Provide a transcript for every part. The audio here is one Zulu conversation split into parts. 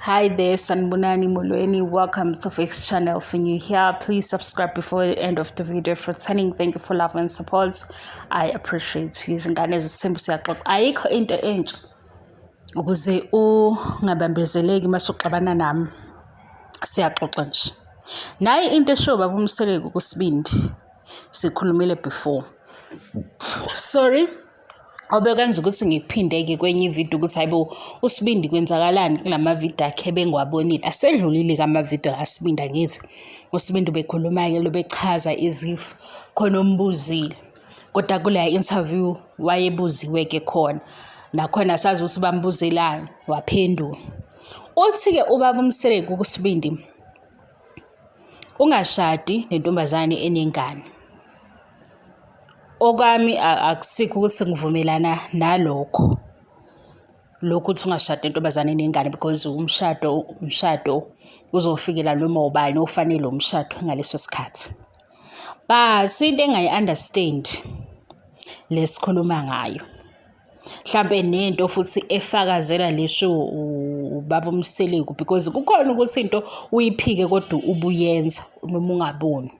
Hi there, Sanibonani Molweni. Welcome to Fix Channel. If you're new here, please subscribe before the end of the video. For returning, thank you for love and support. I appreciate you. Izingane zesithembu siyaxoxa. Ayikho into entsha ukuze ungabambezeleki uma suxabana nami. Siyaxoxa nje. Nayi into eshiwo baba uMseleku kuSibindi. Sikhulumile before. Sorry. Obekwenza ukuthi ngikuphinde-ke kwenye ividiyo ukuthi hayibo uSibindi kwenzakalani kulama vidiyo akhe ebengiwabonile. Asedlulile-ke amavidiyo kaSibindi angithi. USibindi ubekhuluma-ke lobechaza izifo khona ombuzile. Kodwa kuleya interview wayebuziwe-ke khona. Nakhona asazi ukuthi bambuzelani, waphendula. Uthi-ke ubaba uMseleku kuSibindi, ungashadi nentombazane enengane. Okwami akusikho ukuthi ngivumelana nalokho, lokhu ukuthi ungashadi nentombazane enengane because umshado umshado uzofikela noma ubani ofanele umshado ngaleso sikhathi. But into engayi-understand le sikhuluma ngayo, mhlampe nento futhi efakazela lesho ubaba uMseleku because kukhona ukuthi into uyiphike kodwa ubuyenza noma ungaboni.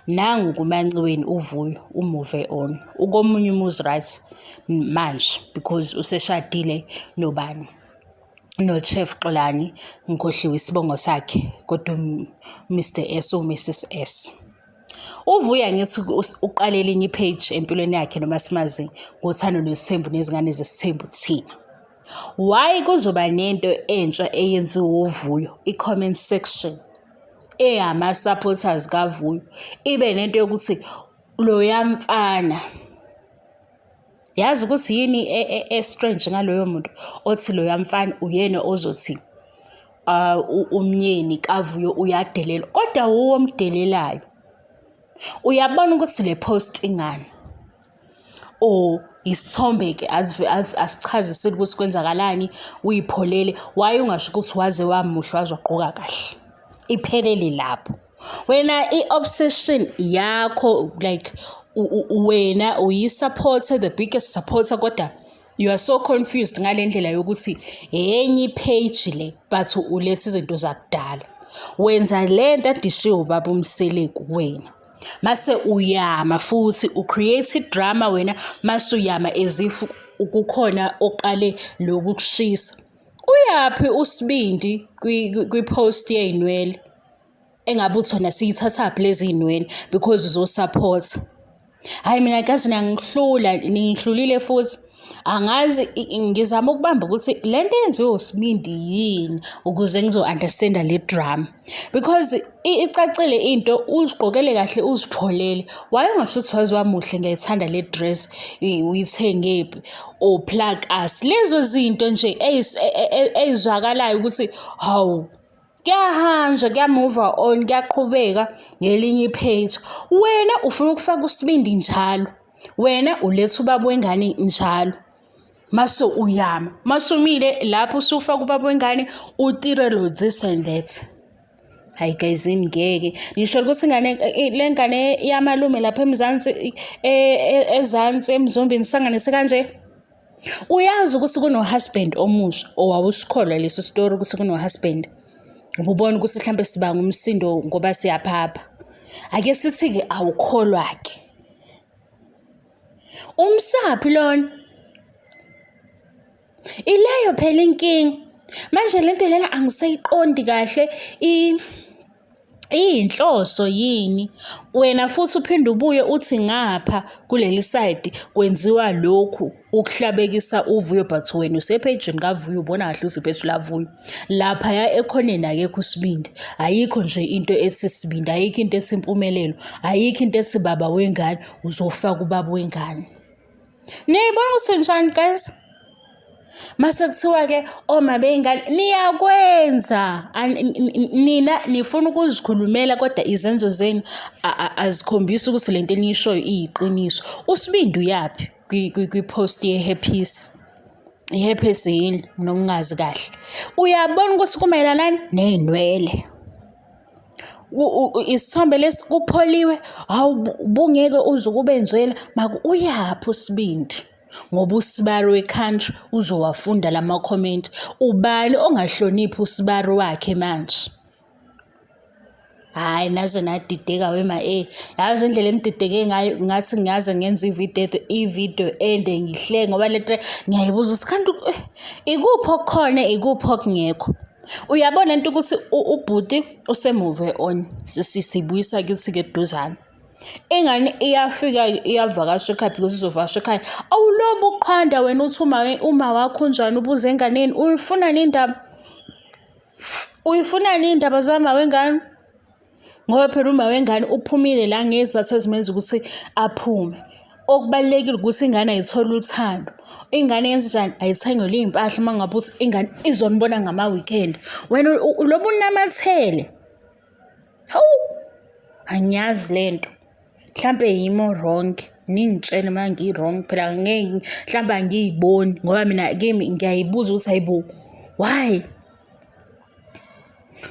Nangu kuManciweni uVuyo u-move on ukomunye umuzi right manje because useshadile nobani no-Chef Xolani ngikhohliwe isibongo sakhe kodwa Mr S u-Mrs S. UVuyo angithi uqale elinye i-page empilweni yakhe noma simazi ngothando lwesithembu nezingane zesithembu thina. Why kuzoba nento entsha eyenziwa uVuyo i-comment section eyama-supporters kaVuyo ibe nento yokuthi loya mfana yazi ukuthi yini e-strange ngaloyo muntu othi loya mfana uyena ozothi umyeni kaVuyo uyadelelwa kodwa wuwe omdelelayo. Uyabona ukuthi le post ingani or isithombe-ke asichazisile ukuthi kwenzakalani uyipholele why ungasho ukuthi waze wamuhle waze wagqoka kahle iphelele lapho. Wena i-obsession yakho like wena uyi-supporter the biggest supporter kodwa you are so confused ngale ndlela yokuthi enye i-page le but uletha izinto zakudala. Wenza lento adishiwe ubaba uMseleku wena. Mase uyama futhi u-create i-drama wena mase uyama as if kukhona oqale lokhu kushisa. Uyaphi uSibindi kwi-post yey'nwele? Engabe uthi wena siyithathaphi lezi y'nwele because uzo-support. Hhayi mina gazi niyangihlula, ningihlulile futhi. Angazi ngizama ukubamba ukuthi le nto eyenziwe uSibindi yini ukuze ngizo-understand-a le drama. Because icacile into uzigqokele kahle uzipholele. Why ungasho ukuthi waze wamuhle ngiyayithanda le dress uyithengephi or plug us. Lezo zinto nje ey'zwakalayo ukuthi hawu kuyahanjwa kuya-move on kuyaqhubeka ngelinye i-page. Wena ufuna ukufaka uSibindi njalo. Wena uletha ubaba wengane njalo. Mase uyama, mase umile lapho usufaka ubaba wengane uTirelo this and that. Hayi guys ngeke ngisho ukuthi ingane le ngane yamalume lapha eMzansi ezansi eMzombini sanganise kanje. Uyazi ukuthi kuno-husband omusha owawusikholwa lesi story ukuthi kuno-husband. Ububona ukuthi mhlampe sibanga umsindo ngoba siyaphapha. Ake sithi-ke awukholwa-ke. Umsaphi lona? Ileyo phela inkinga. Manje lento lena angisayiqondi kahle iyinhloso yini? Wena futhi uphinde ubuye uthi ngapha kuleli side kwenziwa lokhu ukuhlabekisa uVuyo but wena usephejini kaVuyo ubona kahle ukuthi ipheji laVuyo. Laphaya ekhoneni akekho uSibindi. Ayikho nje into ethi Sibindi, ayikho into ethi impumelelo, ayikho into ethi baba wengane, uzofaka ubaba wengane. Niyayibona ukuthi njani guys? Mase kuthiwa-ke oma bey'ngane niyakwenza nina nifuna ukuzikhulumela kodwa izenzo zenu azikhombisi ukuthi lento eniyishoyo iyiqiniso. USibindi uyaphi kwi-post ye-herpes? I-herpes yini noma ungazi kahle. Uyabona ukuthi kumayelana nani ney'nwele. Isithombe lesi kupholiwe, hawu bungeke uze ukubenzwela maku uyaphi uSibindi? Ngoba usibari we-country uzowafunda lama-comment. Ubani ongahloniphi usibari wakhe manje? Hhayi naze nadideka wema e. Yazi indlela enidideke ngayo ngathi ngiyaze ngenze ividiyo ividiyo ende ngihleke ngoba le nto ngiyayibuza ukuthi kanti eh, ikuphi okukhona ikuphi okungekho. Uyabona into ukuthi ubhuti usemuve on sibuyisa kithi-ke eduzane. Ingane iyafika iyavakasha ekhaya because izovakasha ekhaya. Awulobe uqhanda wena uthi uma uma wakho unjani ubuze enganeni uyifunani indaba. Uyifunani iy'ndaba zama wengane? Ngoba phela uma wengane uphumile la ngezizathu ezimenza ukuthi aphume. Okubalulekile ukuthi ingane ayithole uthando. Ingane yenze njani? Ayithengelwe iy'mpahla uma ngabe uthi ingane izonibona ngama-weekend. Wena ulobe unamathele. Hawu! Angiyazi le nto. Mhlampe yimi o-wrong, ningitshele uma ngi-wrong phela ngeke mhlampe angiyiboni ngoba mina kimi ngiyayibuza ukuthi hayi bo, why?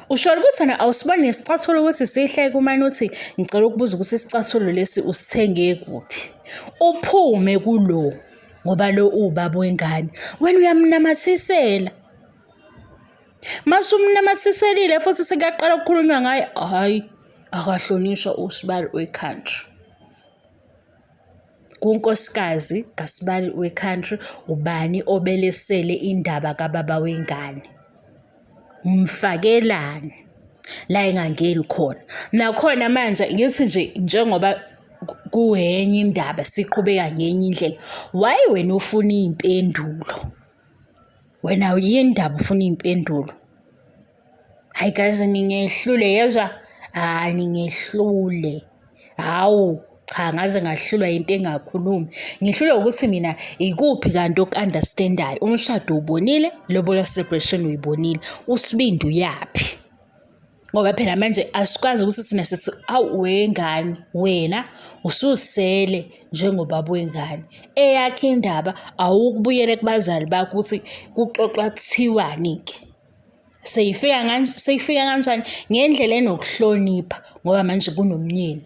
Usho ukuthi wena awusiboni nesicathulo ukuthi sihle kumane uthi ngicela ukubuza ukuthi isicathulo lesi usithenge kuphi. Uphume kulo ngoba lo uwubaba wengane. Wena uyamnamathisela. Masumnamathiselile futhi sekuyaqala ukukhulunywa ngaye, hhayi akahlonishwa usibali we-country. Kunkosikazi kasibali we-country ubani obelesele indaba kababa wengane? Umfakelani la engangeni khona? Nakhona manje ngithi nje njengoba kuwenye indaba siqhubeka ngenye indlela, why wena ufuna iy'mpendulo? Wena yini ndaba ufuna iy'mpendulo? Hhayi guys ningehlule yezwa? Hhayi ningehlule. Hawu cha ngaze ngahlulwa yinto engakhulumi. Ngihlulwa ukuthi mina ikuphi kanti oku-understand-ayo. Umshado uwubonile, lobola celebration uyibonile. Usibindi uyaphi? Ngoba phela manje asikwazi ukuthi thina sithi awu wengane wena ususele njengobaba wengane. Eyakho indaba awukubuyele kubazali bakho ukuthi kuxoxwa kuthiwani-ke. Seyifika seyifika kanjani? Ngendlela enokuhlonipha ngoba manje kunomnyeni.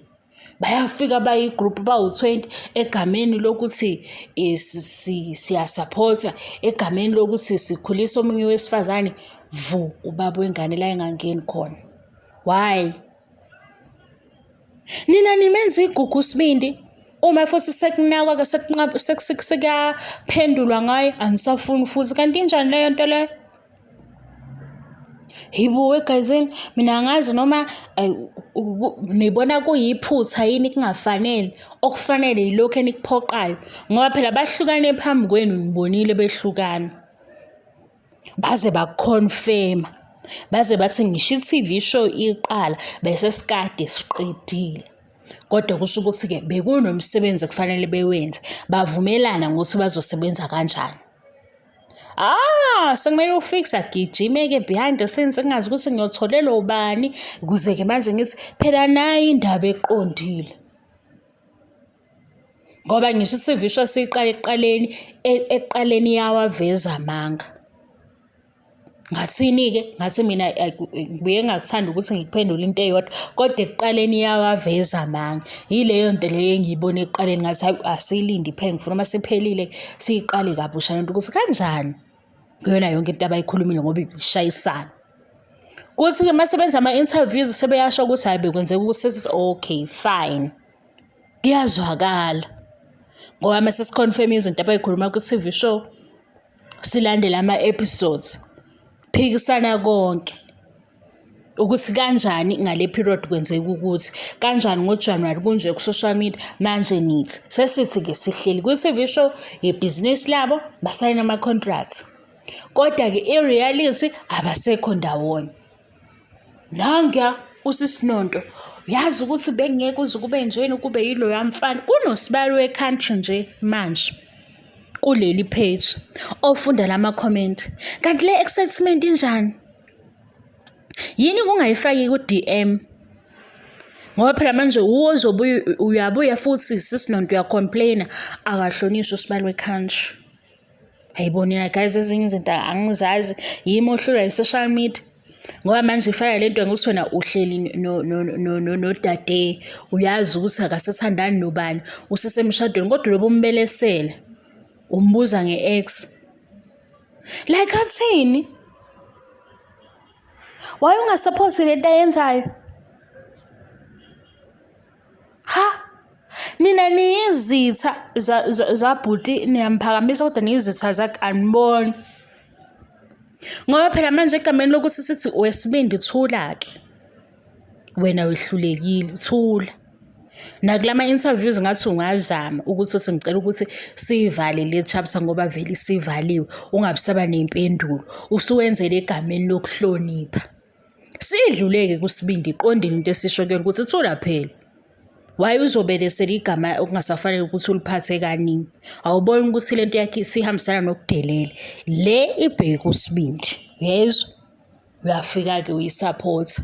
Bayafika bayi-group bawu-20 egameni lokuthi eh, siyasaphotha, egameni lokuthi sikhulisa omunye wesifazane, vu ubaba wengane la engangeni khona. Why? Nina nimenza igugu usibindi uma futhi sekunakwa-ke sekuyaphendulwa ngaye anisafuni futhi kanti injani leyo nto leyo? Yibo egazini mina angazi noma nibona kuyiphutha yini kungafanele okufanele yilokhu enikuphoqayo ngoba phela bahlukane phambi kwenu nibonile behlukana baze bakukhonfema baze bathi ngisho i-T_V show iqala bese sikade siqedile. Kodwa kusho ukuthi-ke bekunomsebenzi ekufanele bewenze, bavumelana ngokuthi bazosebenza kanjani. Ah, sekumele ufixe agijime-ke behind the scenes ngingazi ukuthi ngiyotholelwa ubani ukuze-ke manje ngithi phela nayi indaba eqondile. Ngoba ngisho isivisho siqala ekuqaleni, ekuqaleni iyawaveza amanga. Ngathini-ke? Ngathi mina ngibuye ngingakuthandi ukuthi ngikuphendule into eyodwa, kodwa ekuqaleni iyawaveza amanga. Yileyo nto leyo engiyibone ekuqaleni ngathi hayi asiyilinde iphele, ngifuna uma siphelile siyiqale kabusha lento ukuthi kanjani kuyona yonke into abayikhulumile ngoba ibishayisana. Kuthi-ke uma sebenza ama-interviews sebeyasho ukuthi hhayi bekwenzeka ukuthi sesithi okay fine. Kuyazwakala ngoba uma sesikhonfema izinto abayikhuluma kwi-T_V show silandele ama-episodes phikisana konke ukuthi kanjani ngale period kwenzeka ukuthi kanjani ngoJanuwari kunje ku-social media manje nithi sesithi-ke sihleli kwi-T_V show ibhizinisi labo basayina ama-contract kodwa-ke i-reality abasekho ndawonye. Nanguya uSisinonto uyazi ukuthi bengeke uze kube njena kube yiloya mfana kunosibali we-country nje manje kuleli page ofunda lama comment kanti le excitement injani yini kungayifaki ku-DM ngoba phela manje uwo ozobuya uyabuya futhi sisinonto uyacomplaina akahlonishwa usibali we-country. Hayibo nina guys ezinye izinto angizazi yimi ohlulwa yi-social media ngoba manje ifana le nto ngokuthi wena uhleli nodade uyazi ukuthi akasathandani nobani usesemshadweni kodwa lobo umbelesele. Umbuza nge-ex. Like athini? Why ungasupporti lento ayenzayo? Ha? Nina niyizitha zabhuti niyamphakamisa kodwa niyizitha zakhe aniboni. Ngoba phela manje egameni lokuthi sithi wesibindi thula-ke. Wena wehlulekile, thula. Nakulama-interviews ngathi ungazama ukuthi uthi ngicela ukuthi siyivale le chapter ngoba vele isivaliwe, ungabe usaba ney'mpendulo. Usuwenzele egameni lokuhlonipha. Sidlule-ke kuSibindi iqondile into esisho kuyona ukuthi thula phela. Why uzobelesela igama okungasafanele ukuthi uliphathe kaningi? Awuboni ukuthi le nto yakhe isihambisana nokudelela. Le ibheke kuSibindi, uyezwa? Uyafika-ke uyisaphotha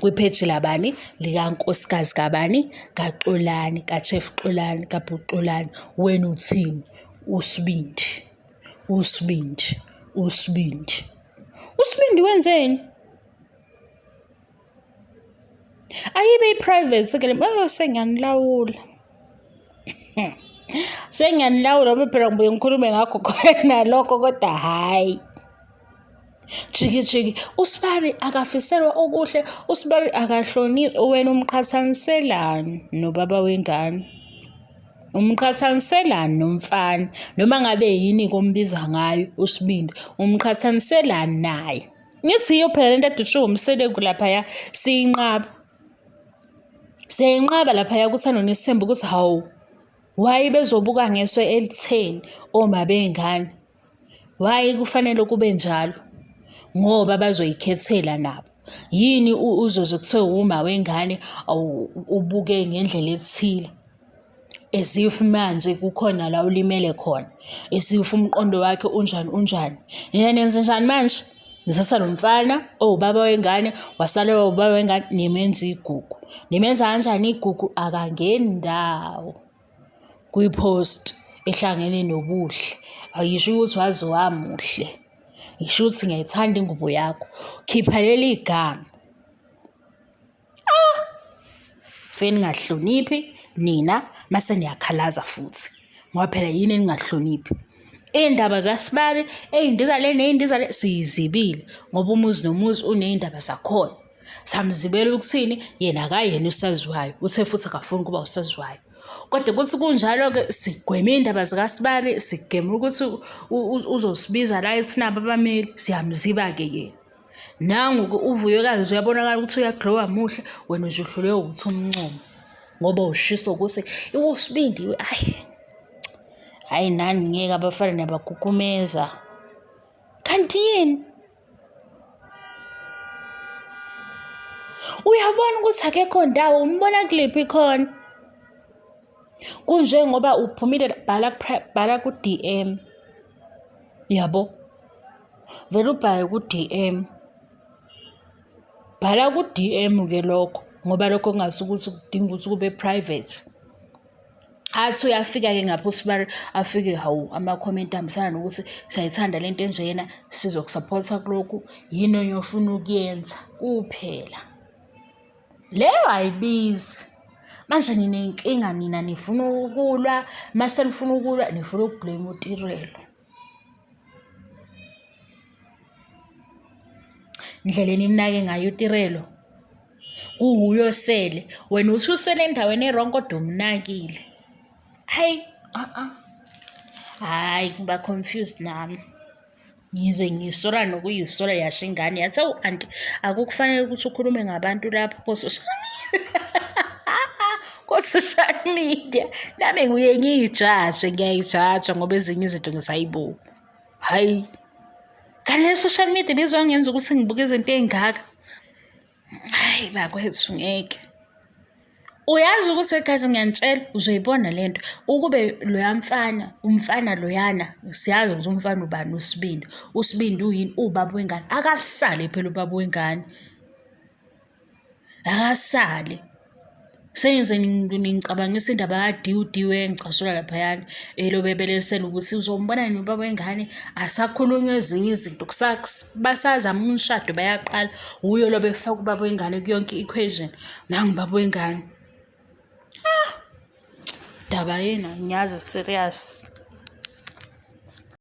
kwipheji labani likankosikazi kabani kaXolani kaChef Xolani kaBhuxolani wena uthini uSibindi uSibindi uSibindi uSibindi wenzeni ayibe i-private ke le oh sengiyanilawula sengiyanilawula ngoba phela ngibuye ngikhulume ngakho khona lokho kodwa hhayi jiki jiki usibari akafiselwa okuhle usibari akahlonishwa wena umqhathaniselani nobaba wengane umqhathaniselani nomfana noma ngabe yini kombiza ngayo usibindi umqhathaniselani naye ngithi yiyo phela lento ade ushiwo umseleku laphaya siyinqaba siyayinqaba laphaya kuthando nesithembu ukuthi hawu why bezobuka ngeso elitheni oma bengane Why kufanele kube njalo? Ngoba bazoyikhethela nabo. Yini uzoze kuthiwe wuma wengane ubuke ngendlela ethile? As if manje kukhona la ulimele khona. As if umqondo wakhe unjani unjani. Nina nenze njani manje? Nithatha lo mfana owubaba wengane wasalelwa ubaba wengane nimenza igugu. Nimenza kanjani igugu? Akangeni ndawo. Kwi-post ehlangene nobuhle. Ayisho ukuthi waze wamuhle. Ngisho ukuthi ngiyayithanda ingubo yakho. Khipha leli gama. Ah! Fike ningahloniphi nina mase niyakhalaza futhi. Ngoba phela yini eningahloniphi? Iy'ndaba zasibali, ey'ndiza le ney'ndiza le siyizibile ngoba umuzi nomuzi uney'ndaba zakhona. Samzibela ukuthini? Yena akayena usaziwayo, uthe futhi akafuni ukuba usaziwayo. Kodwa kuthi kunjalo-ke sigweme iy'ndaba zikasibali, sigweme ukuthi uzosibiza la esinabo abameli, siyamziba-ke yena. Nangu-ke uVuyokazi uyabonakala ukuthi uyaglowa muhle, wena nje uhluleke ukuthi umncome ngoba ushiswa ukuthi iwusibindi ayi hhayi nani ngeke abafana nabakhukhumeza. Kanti yini? Uyabona ukuthi akekho ndawo umbona kuliphi khona. Kunjengoba uphumile bhala bhala ku-D_M yabo. Vele ubhale ku-D_M. Bhala ku-D_M ke lokho ngoba lokho kungase ukuthi kudinga ukuthi kube private. Athi uyafika-ke ngapha uSibari afike hawu ama-comment ahambisana nokuthi siyayithanda le nto enjena sizokusaphotha kulokhu yini enye ofuna ukuyenza kuphela. Leyo ayibizi. Manje ninenkinga nina nifuna ukulwa, mase nifuna ukulwa nifuna uku-blame uTirelo. Indlela enimnake ngayo uTirelo kuwuye osele wena uthi usele endaweni e-wrong kodwa umnakile. Hayi a-a hhayi ngiba confused nami. Ngize ngiyisola nokuyisola yasho ingane yathi awu anti akukufanele ukuthi ukhulume ngabantu lapho ko-social media. Nami ngiye ngiyijaje ngiyayijaja ngoba ezinye izinto ngisayibuka. Hhayi, kanti le social media ibizongenza ukuthi ngibuke izinto ey'ngaka. Hhayi bakwethu ngeke. Uyazi ukuthi guys ngiyanitshela uzoyibona le nto ukube loya mfana umfana loyana siyazi ukuthi umfana ubani uSibindi uSibindi uyini uwubaba wengane akasale phela ubaba wengane akasale Sengize ngicabangisa indaba kaDiw Diw engicasula laphayana elobebelesela ukuthi uzombona nini ubaba wengane asakhulunywa ezinye izinto basazama umshado bayaqala wuye lo befaka ubaba wengane kuyonke i-equation nangu ubaba wengane. Ah, daba yena ngiyazi serious.